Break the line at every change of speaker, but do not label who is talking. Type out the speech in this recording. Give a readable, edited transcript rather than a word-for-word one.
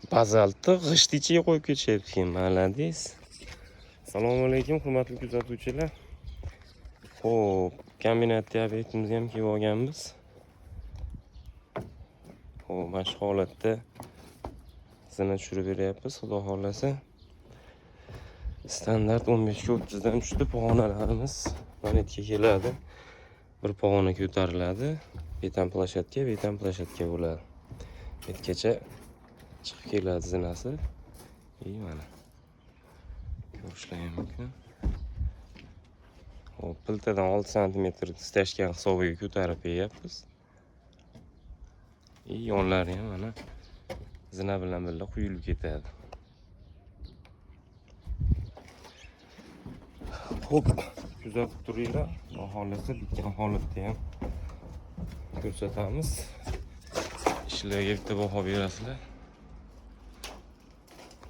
Bazaltni g'isht ichiga qo'yib ketishyapti keyin. Молодец. Assalomu alaykum, hurmatli kuzatuvchilar. Xo'p, kombinatli obyektimizga ham kelib olganmiz. Xo'p, mana shu holatda zina tushirib beryapmiz, xudo xohlasa. Standart 15 ga 30 dan tushdi pog'onalarimiz. Mana yerga keladi. Bir pog'ona ko'tariladi. Beton площадка, beton площадка bo'ladi. Yergacha chiqib keladi zinasi. И mana ko'rishlar ham mumkin. Xo'p, plitadan 6 santimetr стяжка hisobiga ko'tarib beryapmiz. И yonlari ham mana zina bilan birga quyilib ketadi. Xo'p, kuzatib turinglar. Xudo xohlasa bitgan holatda ham ko'rsatamiz. Ishlarga bitta baho berasizlar.